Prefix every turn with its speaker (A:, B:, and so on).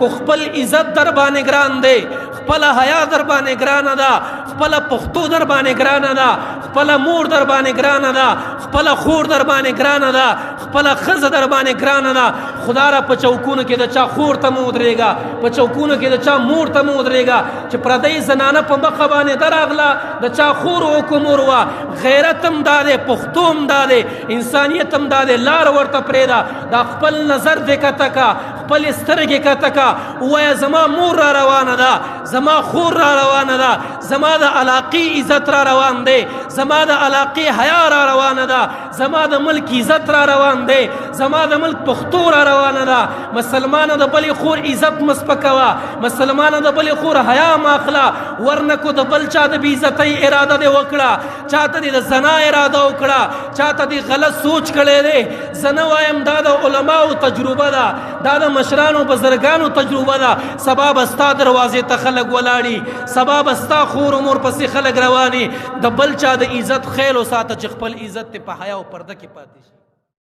A: کو خپل عزت در باندې ګران دی، خپل حیا در باندې ګرانه ده، خپل پښتو در باندې ګرانه ده، خپل مور در باندې ګرانه ده، خپل خور در باندې ګرانه ده، خپل ښځه در باندې ګرانه ده. خدا را په چوکونو کې د چا خور ته مه ودرېږه، په چوکونو کې د چا مور ته مه ودرېږه چې پردۍ زنانه په مخه باندې درغله، د چا خور او کو مور وه. غیرت هم دا دی، پښتو هم دا دی، انسانیت هم دا دی. لار ورته پرېږده، دا خپل نظر دې کته کا، خپل سترګې کته کا، ووایه زما مور را روانه ده، زما خور را روانه ده، زما د علاقې عزت را روان دی، زما د علاقې حیا را روانه ده، زما د ملک عزت را روان دی، زما د ملک پښتو را روانه ده. مسلمانه د بلې خور عزت مه سپکوه، مسلمانه د بلې خور حیا مه اخله، ورنه کو د بل چا د بې عزتۍ اراده دې وکړه، چاته دې د زنا اراده وکړه، چاته دې غلط سوچ کړی دی. زه نه وایم دا د علماو تجربه ده، دا د مشرانو بزرګانو تجربه ده. سبا به ستا دروازې ته خلک ولاړي، سبا به ستا خور او مور پسې خلک رواني. د بل چا د عزت خیال وساته چې خپل عزت دې په حیا او پرده کې پاتې شي.